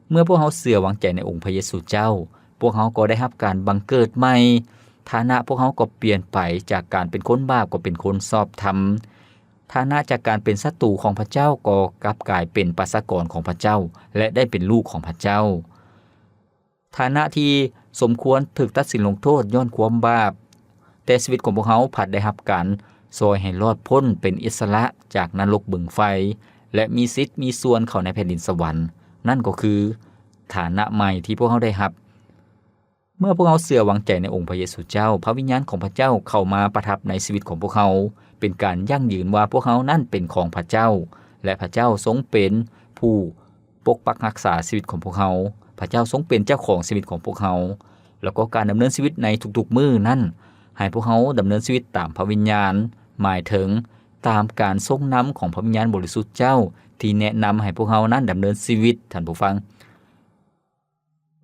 ເມື່ອພວກເຮົາເຊື່ອວາງໃຈໃນອົງພະເຢຊູເຈົ້າ, ພວກເຮົາກໍໄດ້ຮັບການບັງເກີດໃໝ່, ຖານະພວກເຮົາກໍປ່ຽນໄປ, ຈາກການເປັນຄົນບາບກໍເປັນຄົນຊອບທຳ, ຖານະຈາກການເປັນສັດຕູຂອງພະເຈົ້າກໍກັບກາຍເປັນປະຊາກອນຂອງພະເຈົ້າ ແລະ ໄດ້ເປັນລູກຂອງພະເຈົ້າ. ຖານະທີ່ສົມຄວນຖືກຕັດສິນລົງໂທດຍ້ອນຄວາມບາບ, ແຕ່ຊີວິດຂອງພວກເຮົາພັດໄດ້ຮັບການຊ່ອຍໃຫ້ລອດພົ້ນເປັນອິດສະຫຼະຈາກນະລົກບຶງໄຟ ແລະ ມີສິດມີສ່ວນເຂົ້າໃນແຜ່ນດິນສະຫວັນ. ນັ້ນກໍຄືຖານະໃໝ່ທີ່ພວກເຮົາໄດ້ຮັບ. ເມື່ອພວກເຮົາເຊື່ອວາງໃຈໃນອົງພະເຢຊູເຈົ້າ, ພະວິນຍານຂອງພະເຈົ້າເຂົ້າມາປະທັບໃນຊີວິດຂອງພວກເຮົາ, ເປັນການຢັ້ງຢືນວ່າພວກເຮົານັ້ນເປັນຂອງພະເຈົ້າ ແລະ ພະເຈົ້າຊົງເປັນຜູ້ ປົກປັກຮັກສາຊີວິດຂອງພວກເຮົາ. ພະເຈົ້າຊົງເປັນເຈົ້າຂອງຊີວິດຂອງພວກເຮົາ. ແລ້ວກໍການດຳເນີນຊີວິດໃນທຸກໆມື້ນັ້ນ, ໃຫ້ພວກເຮົາດຳເນີນຊີວິດຕາມພະວິນຍານ, ໝາຍເຖິງຕາມການຊົງນຳຂອງພະວິນຍານບໍລິສຸດເຈົ້າ ທີ່ແນະນຳໃຫ້ພວກເຮົານັ້ນດຳເນີນຊີວິດ, ທ່ານຜູ້ຟັງ.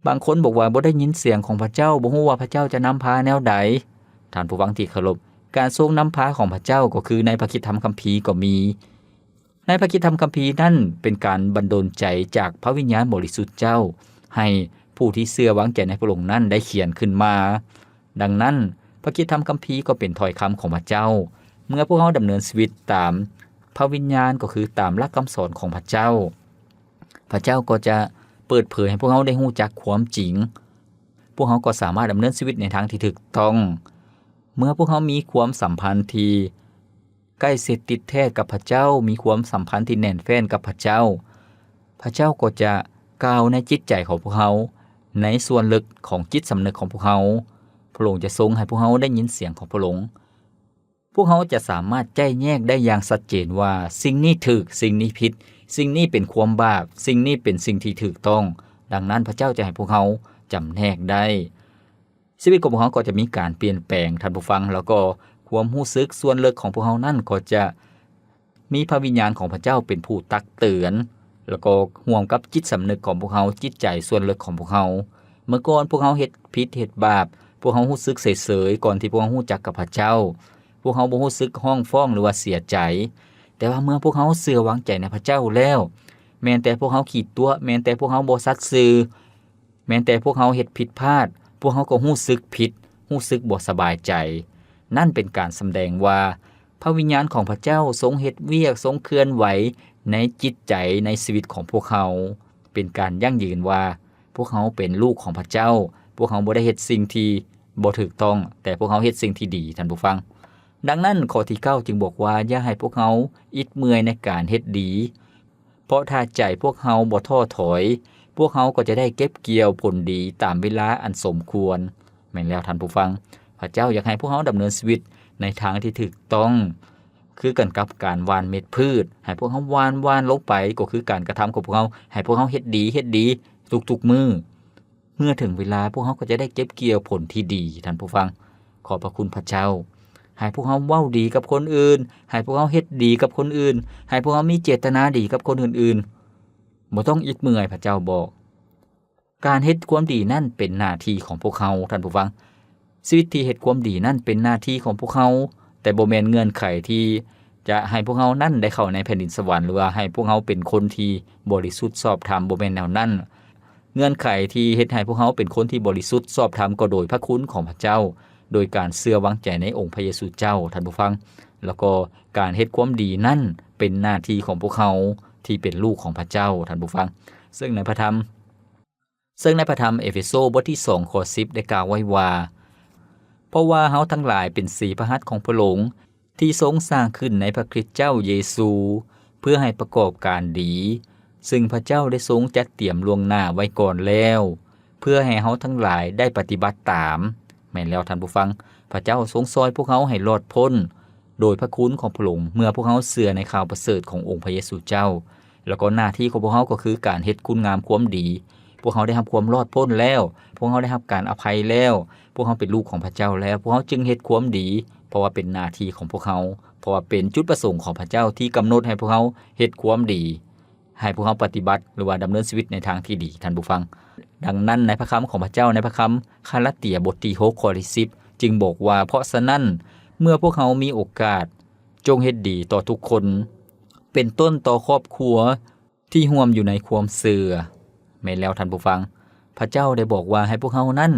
ບາງຄົນບອກວ່າບໍ່ໄດ້ຍິນສຽງຂອງພະເຈົ້າ, ບໍ່ຮູ້ວ່າພະເຈົ້າຈະນຳພາແນວໃດ. ທ່ານຜູ້ຟັງທີ່ເຄົາລົບ, ການຊົງນຳພາຂອງພະເຈົ້າກໍຄືໃນພະຄຣິສຕະທຳຄຳພີກໍມີ. ໃນພະຄຣິສຕະທຳຄຳພີນັ້ນເປັນການບັນດົນໃຈຈາກພະວິນຍານບໍລິສຸດເຈົ້າ ໃຫ້ຜູ້ທີ່ເຊື່ອວາງໃຈໃນພະອົງນັ້ນໄດ້ຂຽນຂຶ້ນມາ. ດັ່ງນັ້ນ, ພະຄຣິສຕະທຳຄຳພີກໍເປັນຖ້ອຍຄຳຂອງພະເຈົ້າ. ເມື່ອພວກເຮົາດຳເນີນຊີວິດຕາມພະວິນຍານ, ກໍຄືຕາມຫຼັກຄຳສອນຂອງພະເຈົ້າ, ພະເຈົ້າກໍຈະເປີດເຜີຍໃຫ້ພວກເຮົາໄດ້ຮູ້ຈັກຄວາມຈິງ. ພວກເຮົາກໍສາມາດດຳເນີນຊີວິດໃນທາງທີ່ຖືກຕ້ອງ. ເມື່ອພວກເຮົາມີຄວາມສຳພັນທີ່ ໃກ້ຊິດຕິດແທດກັບພະເຈົ້າ, ມີຄວາມສຳພັນທີ່ແໜ້ນແຟ້ນກັບພະເຈົ້າ, ພະເຈົ້າກໍຈະກ່າວໃນຈິດໃຈຂອງພວກເຮົາ, ໃນສ່ວນເລິກຂອງຈິດສຳນຶກຂອງພວກເຮົາ. ພະອົງຈະຊົງໃຫ້ພວກເຮົາໄດ້ຍິນສຽງຂອງພະອົງ. ພວກເຮົາຈະສາມາດແຍກແຍະໄດ້ຢ່າງຊັດເຈນວ່າ ສິ່ງນີ້ຖືກ, ສິ່ງນີ້ຜິດ, ສິ່ງນີ້ເປັນຄວາມບາບ, ສິ່ງນີ້ເປັນສິ່ງທີ່ຖືກຕ້ອງ. ດັ່ງນັ້ນ, ພະເຈົ້າຈະໃຫ້ພວກເຮົາຈຳແນກໄດ້. ຊີວິດຂອງພວກເຮົາກໍຈະມີການປ່ຽນແປງ, ທ່ານຜູ້ຟັງ, ແລ້ວກໍຄວາມຮູ້ສຶກສ່ວນເລິກຂອງພວກເຮົານັ້ນກໍຈະມີພະວິນຍານຂອງພະເຈົ້າເປັນຜູ້ຕັກເຕືອນ, ແລ້ວກໍຮ່ວມກັບຈິດສຳນຶກຂອງພວກເຮົາ, ຈິດໃຈສ່ວນເລິກຂອງພວກເຮົາ. ເມື່ອກ່ອນພວກເຮົາເຮັດຜິດເຮັດບາບ, ພວກເຮົາຮູ້ສຶກເສີຍໆ ກ່ອນທີ່ພວກເຮົາຮູ້ຈັກກັບພະເຈົ້າ. ພວກເຮົາບໍ່ຮູ້ສຶກຮ້ອງຟ້ອງ ຫຼືວ່າເສຍໃຈ. ແຕ່ວ່າເມື່ອພວກເຮົາເຊື່ອວາງໃຈໃນພະເຈົ້າແລ້ວ, ແມ່ນແຕ່ພວກເຮົາຂີ້ຕົວະ, ແມ່ນແຕ່ພວກເຮົາບໍ່ສັດຊື່, ແມ່ນແຕ່ພວກເຮົາເຮັດຜິດພາດ, ພວກເຮົາກໍຮູ້ສຶກຜິດ, ຮູ້ສຶກບໍ່ສະບາຍໃຈ. ນັ້ນເປັນການສຳແດງວ່າ ພະວິນຍານຂອງພະເຈົ້າຊົງເຮັດວຽກ, ຊົງເຄື່ອນໄຫວໃນຈິດໃຈ, ໃນຊີວິດຂອງພວກເຮົາ. ເປັນການຢັ້ງຢືນວ່າ ພວກເຮົາເປັນລູກຂອງພະເຈົ້າ. ພວກເຮົາບໍ່ໄດ້ເຮັດສິ່ງທີ່ບໍ່ຖືກຕ້ອງ, ແຕ່ພວກເຮົາເຮັດສິ່ງທີ່ດີ, ທ່ານຜູ້ຟັງ. ດັ່ງນັ້ນ, ຂໍ້ທີເກົ້າຈຶ່ງບອກວ່າ, ຢ່າໃຫ້ພວກເຮົາອິດເມື່ອຍໃນການເຮັດດີ, ເພາະຖ້າໃຈພວກເຮົາບໍ່ທໍ້ຖອຍ, ພວກເຮົາກໍຈະໄດ້ເກັບກ່ຽວຜົນດີຕາມເວລາອັນສົມຄວນ. ແມ່ນແລ້ວ, ທ່ານຜູ້ຟັງ, ພະເຈົ້າຢາກໃຫ້ພວກເຮົາດຳເນີນຊີວິດໃນທາງທີ່ຖືກຕ້ອງ, ຄືກັນກັບການຫວ່ານເມັດພືດ. ໃຫ້ພວກເຮົາຫວ່ານ, ຫວ່ານລົງໄປ, ກໍຄືການກະທຳຂອງພວກເຮົາ. ໃຫ້ພວກເຮົາເຮັດດີ, ເຮັດດີທຸກໆມື້. ເມື່ອເຖິງເວລາ, ພວກເຮົາກໍຈະໄດ້ເກັບກ່ຽວຜົນທີ່ດີ, ທ່ານຜູ້ຟັງ. ຂອບພະຄຸນພະເຈົ້າ. ໃຫ້ພວກເຮົາເວົ້າດີກັບຄົນອື່ນ, ໃຫ້ພວກເຮົາເຮັດດີກັບຄົນອື່ນ, ໃຫ້ພວກເຮົາມີເຈດຕະນາດີກັບຄົນອື່ນໆ. ບໍ່ຕ້ອງອິດເມື່ອຍ, ພະເຈົ້າບອກ. ການເຮັດຄວາມດີນັ້ນເປັນໜ້າທີ່ຂອງພວກເຮົາ, ທ່ານຜູ້ຟັງ. ຊີວິດທີ່ເຮັດຄວາມດີນັ້ນເປັນໜ້າທີ່ຂອງພວກເຮົາ, ແຕ່ບໍ່ແມ່ນເງື່ອນໄຂທີ່ຈະໃຫ້ພວກເຮົານັ້ນໄດ້ເຂົ້າໃນແຜ່ນດິນສະຫວັນ, ຫຼືວ່າໃຫ້ພວກເຮົາເປັນຄົນທີ່ບໍລິສຸດຊອບທຳ, ບໍ່ແມ່ນແນວນັ້ນ. ເງື່ອນໄຂທີ່ເຮັດໃຫ້ພວກເຮົາເປັນຄົນທີ່ບໍລິສຸດຊອບທຳ ກໍໂດຍພະຄຸນຂອງພະເຈົ້າ, ໂດຍການເຊື່ອວາງໃຈໃນອົງພະເຢຊູເຈົ້າ, ທ່ານຜູ້ຟັງ. ແລ້ວກໍການເຮັດຄວາມດີນັ້ນເປັນໜ້າທີ່ຂອງພວກເຮົາທີ່ເປັນລູກຂອງພະເຈົ້າ, ທ່ານຜູ້ຟັງ. ເຊິ່ງໃນພະທຳ ເຊິ່ງໃນພະທຳເອເຟໂຊບົດທີສອງ ຂໍ້ສິບ ໄດ້ກ່າວໄວ້ວ່າ, ເພາະວ່າເຮົາທັງຫຼາຍເປັນສີພະຫັດຂອງພະອົງ ທີ່ຊົງສ້າງຂຶ້ນໃນພະຄຣິດເຈົ້າເຢຊູ ເພື່ອໃຫ້ປະກອບການດີ ເຊິ່ງພະເຈົ້າໄດ້ຊົງຈັດຕຽມລ່ວງໜ້າໄວ້ກ່ອນແລ້ວ ເພື່ອໃຫ້ເຮົາທັງຫຼາຍໄດ້ປະຕິບັດຕາມ. ແມ່ນແລ້ວທ່ານຜູ້ຟັງ, ພະເຈົ້າຊົງຊ່ອຍພວກເຮົາໃຫ້ລອດພົ້ນ ໂດຍພະຄຸນຂອງພະອົງ ເມື່ອພວກເຮົາເຊື່ອໃນຂ່າວປະເສີດຂອງອົງພະເຢຊູເຈົ້າ. ແລ້ວກໍໜ້າທີ່ຂອງພວກເຮົາກໍຄືການເຮັດຄຸນງາມຄວາມດີ. ພວກເຮົາໄດ້ຮັບຄວາມລອດພົ້ນແລ້ວ, ພວກເຮົາໄດ້ຮັບການອະໄພແລ້ວ, ພວກເຮົາເປັນລູກຂອງພະເຈົ້າແລ້ວ, ພວກເຮົາຈຶ່ງເຮັດຄວາມດີ, ເພາະວ່າເປັນໜ້າທີ່ຂອງພວກເຮົາ, ເພາະວ່າເປັນຈຸດປະສົງຂອງພະເຈົ້າທີ່ກຳນົດໃຫ້ພວກເຮົາເຮັດຄວາມດີ, ໃຫ້ພວກເຮົາປະຕິບັດ ຫຼືວ່າດຳເນີນຊີວິດໃນທາງທີ່ດີ, ທ່ານຜູ້ຟັງ. ດັ່ງນັ້ນ, ໃນພະຄຳຂອງພະເຈົ້າ, ໃນພະຄຳກາລາເຕຍບົດທີຫົກ ຂໍ້ທີສິບ ຈຶ່ງບອກວ່າ, ເພາະສະນັ້ນ, ເມື່ອພວກເຮົາມີໂອກາດ, ຈົ່ງເຮັດດີຕໍ່ທຸກຄົນ, ເປັນຕົ້ນຕໍ່ຄອບຄົວ ທີ່ຮ່ວມຢູ່ໃນຄວາມເຊື່ອ. ແມ່ນແລ້ວທ່ານຜູ້ຟັງ, ພະເຈົ້າໄດ້ບອກວ່າໃຫ້ພວກເຮົານັ້ນ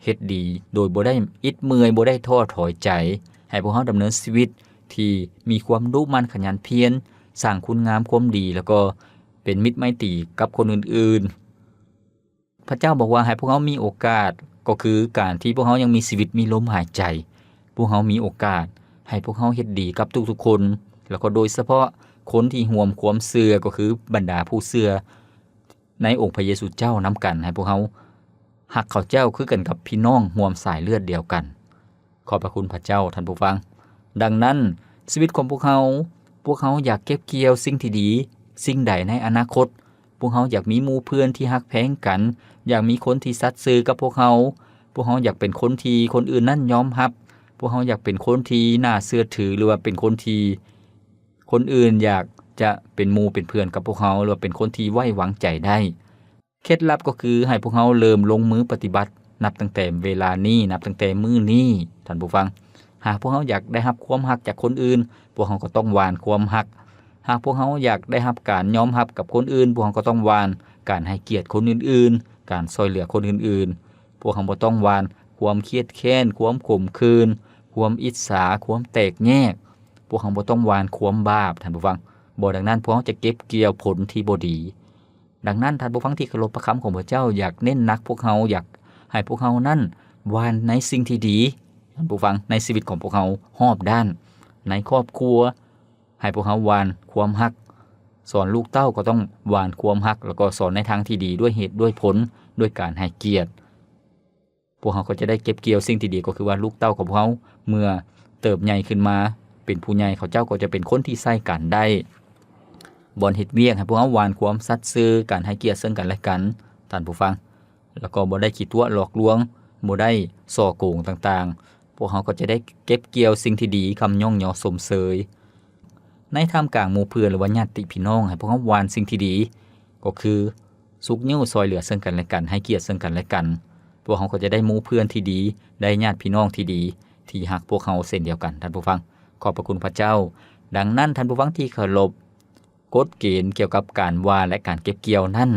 ເຮັດດີໂດຍບໍ່ໄດ້ອິດເມື່ອຍ, ບໍ່ໄດ້ທໍ້ຖອຍໃຈ, ໃຫ້ພວກເຮົາດຳເນີນຊີວິດທີ່ມີຄວາມດຸໝັ່ນຂະຫຍັນພຽນ, ສ້າງຄຸນງາມຄວາມດີ, ແລ້ວກໍເປັນມິດໄມຕີກັບຄົນອື່ນໆ. ພະເຈົ້າບອກວ່າໃຫ້ພວກເຮົາມີໂອກາດ, ກໍຄືການທີ່ພວກເຮົາຍັງມີຊີວິດ, ມີລົມຫາຍໃຈ, ພວກເຮົາມີໂອກາດໃຫ້ພວກເຮົາເຮັດດີກັບທຸກໆຄົນ, ແລ້ວກໍໂດຍສະເພາະຄົນທີ່ຮ່ວມຄວາມເຊື່ອ, ກໍຄືບັນດາຜູ້ເຊື່ອໃນອົງພະເຢຊູເຈົ້ານຳກັນ, ໃຫ້ພວກເຮົາຮັກເຂົາເຈົ້າຄືກັນກັບພີ່ນ້ອງຮ່ວມສາຍເລືອດດຽວກັນ. ຂອບພະຄຸນພະເຈົ້າ, ທ່ານຜູ້ຟັງ. ດັ່ງນັ້ນ, ຊີວິດຂອງພວກເຮົາ, ພວກເຮົາຢາກເກັບກ່ຽວສິ່ງທີ່ດີ, ສິ່ງໃດໃນອະນາຄົດ, ພວກເຮົາຢາກມີໝູ່ເພື່ອນທີ່ຮັກແພງກັນ, ຢາກມີຄົນທີ່ສັດຊື່ກັບພວກເຮົາ, ພວກເຮົາຢາກເປັນຄົນທີ່ຄົນອື່ນນັ້ນຍອມຮັບ, ພວກເຮົາຢາກເປັນຄົນທີ່ໜ້າເຊື່ອຖື ຫຼືວ່າເປັນຄົນທີ່ຄົນອື່ນຢາກຈະເປັນໝູ່ເປັນເພື່ອນກັບພວກເຮົາ ຫຼືວ່າເປັນຄົນທີ່ໄວ້ວາງໃຈໄດ້. ເຄັດລັບກໍຄືໃຫ້ພວກເຮົາເລີ່ມລົງມືປະຕິບັດນັບຕັ້ງແຕ່ເວລານີ້, ນັບຕັ້ງແຕ່ມື້ນີ້, ທ່ານຜູ້ຟັງ. ຫາກພວກເຮົາຢາກໄດ້ຮັບຄວາມຮັກຈາກຄົນອື່ນ, ພວກເຮົາກໍຕ້ອງຫວ່ານຄວາມຮັກ. ຫາກພວກເຮົາຢາກໄດ້ຮັບການຍອມຮັບກັບຄົນອື່ນ, ພວກເຮົາກໍຕ້ອງຫວ່ານການໃຫ້ກຽດຄົນອື່ນໆ, ການຊ່ວຍເຫຼືອຄົນອື່ນໆ. ພວກເຮົາບໍ່ຕ້ອງຫວ່ານຄວາມຄຽດແຄ້ນ, ຄວາມຂົມຂື່ນ, ຄວາມອິດສາ, ຄວາມແຕກແຍກ. ພວກເຮົາບໍ່ຕ້ອງຫວ່ານຄວາມບາບ, ທ່ານຜູ້ຟັງ. ບໍ່ດັ່ງນັ້ນ, ພວກເຮົາຈະເກັບກ່ຽວຜົນທີ່ບໍ່ດີ. ດັ່ງນັ້ນ, ທ່ານຜູ້ຟັງທີ່ເຄົາລົບ, ພະຄຳຂອງພະເຈົ້າຢາກເນັ້ນໜັກພວກເຮົາ, ຢາກໃຫ້ພວກເຮົານັ້ນຫວ່ານໃນສິ່ງທີ່ດີ, ທ່ານຜູ້ຟັງ, ໃນຊີວິດຂອງພວກເຮົາຮອບດ້ານ, ໃນຄອບຄົວ, ໃຫ້ພວກເຮົາຫວ່ານຄວາມຮັກ, ສອນລູກເຕົ້າກໍຕ້ອງຫວ່ານຄວາມຮັກ ແລ້ວກໍສອນໃນທາງທີ່ດີ ດ້ວຍເຫດດ້ວຍຜົນ ດ້ວຍການໃຫ້ກຽດ. ພວກເຮົາກໍຈະໄດ້ເກັບກ່ຽວສິ່ງທີ່ດີ ກໍຄືວ່າລູກເຕົ້າຂອງພວກເຮົາ ເມື່ອເຕີບໃຫຍ່ຂຶ້ນມາເປັນຜູ້ໃຫຍ່ ເຂົາເຈົ້າກໍຈະເປັນຄົນທີ່ໃຊ້ການໄດ້. ບ່ອນເຮັດວຽກ ໃຫ້ພວກເຮົາຫວ່ານຄວາມສັດຊື່ ການໃຫ້ກຽດເຊິ່ງກັນແລະກັນ ທ່ານຜູ້ຟັງ, ແລ້ວກໍບໍ່ໄດ້ຂີ້ຕົວະຫຼອກລວງ, ບໍ່ໄດ້ສໍ້ໂກງຕ່າງໆ. ພວກເຮົາກໍຈະໄດ້ເກັບກ່ຽວສິ່ງທີ່ດີ, ຄຳຍ້ອງຍໍຊົມເຊີຍ. ໃນທ່າມກາງໝູ່ເພື່ອນ ຫຼືວ່າຍາດຕິພີ່ນ້ອງ ໃຫ້ພວກເຮົາຫວ່ານສິ່ງທີ່ດີ ກໍຄືຊຸກຍູ້ຊ່ອຍເຫຼືອເຊິ່ງກັນແລະກັນ, ໃຫ້ກຽດເຊິ່ງກັນແລະກັນ. ພວກເຮົາກໍຈະໄດ້ໝູ່ເພື່ອນທີ່ດີ, ໄດ້ຍາດພີ່ນ້ອງທີ່ດີ ທີ່ຮັກພວກເຮົາເຊັ່ນດຽວກັນ, ທ່ານຜູ້ຟັງ. ຂອບພະຄຸນພະເຈົ້າ. ດັ່ງນັ້ນ, ທ່ານຜູ້ຟັງທີ່ເຄົາລົບ, ກົດເກນກ່ຽວກັບການຫວ່ານ ແລະ ການເກັບກ່ຽວນັ້ນ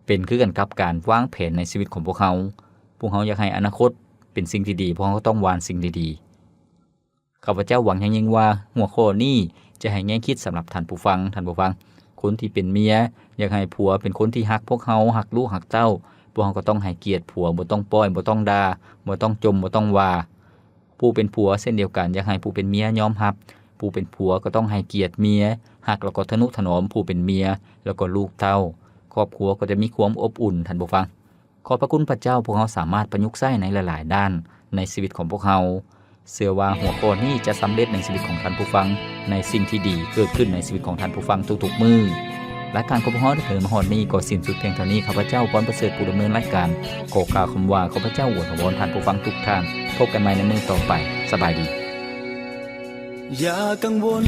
ເປັນຄືກັນກັບການວາງແຜນໃນຊີວິດຂອງພວກເຮົາ. ພວກເຮົາຢາກໃຫ້ອະນາຄົດເປັນສິ່ງທີ່ດີ, ພວກເຮົາກໍຕ້ອງຫວ່ານສິ່ງທີ່ດີ. ຂ້າພະເຈົ້າຫວັງຢ່າງຍິ່ງວ່າ ຫົວຂໍ້ນີ້ຈະໃຫ້ແງ່ຄິດສຳລັບທ່ານຜູ້ຟັງ, ທ່ານຜູ້ຟັງ. ຄົນທີ່ເປັນເມຍ ຢາກໃຫ້ຜົວເປັນຄົນທີ່ຮັກພວກເຮົາ, ຮັກລູກຮັກເຕົ້າ. ພວກເຮົາກໍຕ້ອງໃຫ້ກຽດຜົວ, ບໍ່ຕ້ອງປ້ອຍ, ບໍ່ຕ້ອງດ່າ, ບໍ່ຕ້ອງຈົ່ມ, ບໍ່ຕ້ອງວ່າ. ຜູ້ເປັນຜົວເຊັ່ນດຽວກັນ ຢາກໃຫ້ຜູ້ເປັນເມຍຍອມຮັບ, ຜູ້ເປັນຜົວກໍຕ້ອງໃຫ້ກຽດເມຍ, ຮັກແລ້ວກໍທະນຸຖະໜອມຜູ້ເປັນເມຍ ແລ້ວກໍລູກເຕົ້າ. ຄອບຄົວກໍຈະມີຄວາມອົບອຸ່ນ, ທ່ານຜູ້ຟັງ. ຂອບພະຄຸນພະເຈົ້າ, ພວກເຮົາສາມາດປະຍຸກໃຊ້ໃນຫຼາຍໆດ້ານໃນຊີວິດຂອງພວກເຮົາ. ເຊື່ອວ່າຫົວຂໍ້ນີ້ຈະສຳເລັດໃນຊີວິດຂອງທ່ານຜູ້ຟັງ, ໃນສິ່ງທີ່ດີເກີດຂຶ້ນໃນຊີວິດຂອງທ່ານຜູ້ຟັງທຸກໆມື້. ລາຍການຂອງພວກເຮົາໄດ້ເດີນມາຮອດນີ້ກໍສິ້ນສຸດພຽງເທົ່ານີ້. ຂ້າພະເຈົ້າ ພອນປະເສີດ ຜູ້ດຳເນີນລາຍການ ຂໍກ່າວຄຳວ່າ ຂ້າພະເຈົ້າອວຍພອນທ່ານຜູ້ຟັງທຸກທ່ານ. ພົບກັນໃໝ່ໃນມື້ຕໍ່ໄປ. ສະບາຍດີ. ຢ່າກັງວົນ,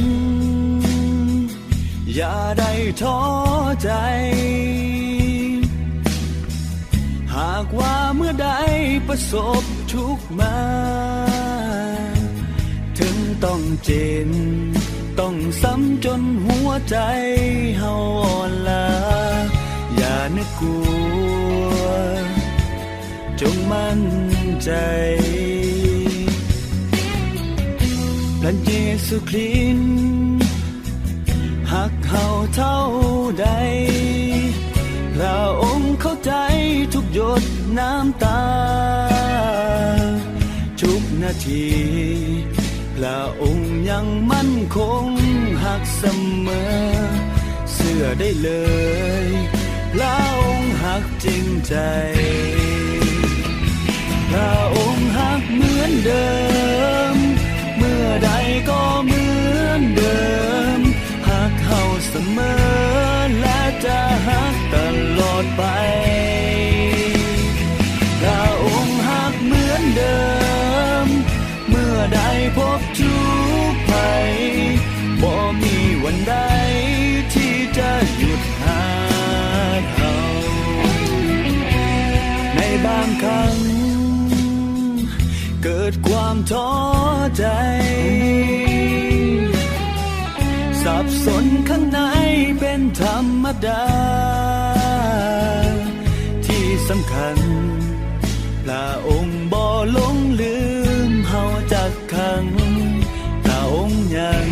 ຢ່າໄດ້ທໍ້ໃຈ. ຫາກວ່າເມື່ອໃດປະສົບທຸກມາ, ເຖິງຕ້ອງເຈັບ, ຕ້ອງຊ້ຳຈົນຫົວໃຈເຮົາອ່ອນລາ, ຢ່ານຶກກົວ, ຈົ່ງໝັ້ນໃຈ. ພະເຢຊູຄຣິດ ຮັກເຮົາເທົ່າໃດ, ພະອົງເຂົ້າໃຈທຸກຢົດນ້ຳຕາ, ທຸກນາທີ ພະອົງຍັງໝັ້ນຄົງຮັກສະເໝີ, ເຊື່ອໄດ້ເລີຍ ພະອົງຮັກຈິງໃຈ. ພະອົງຮັກເໝືອນເດີມ, ເມື່ອໃດກໍເໝືອນເດີມ, ຮັກເຮົາສະເໝີ ແລະ ຈະຮັກຕະຫຼອດໄປ. ພະອົງຮັກເໝືອນເດີມ, ເມື່ອໃດພົບທຸກໄພ, ບໍ່ມີວັນໃດທີ່ຈະຢຸດຮັກເຮົາ. ໃນບາງຄັ້ງ ເກີດຄວາມທໍ້ໃຈ, ສັບສົນຂ້າງໃນເປັນທຳມະດາ. ທີ່ສຳຄັນ, ພະອົງບໍ່ຫຼົງລືມເຮົາຈັກຄັ້ງ. ພະອົງຍັງ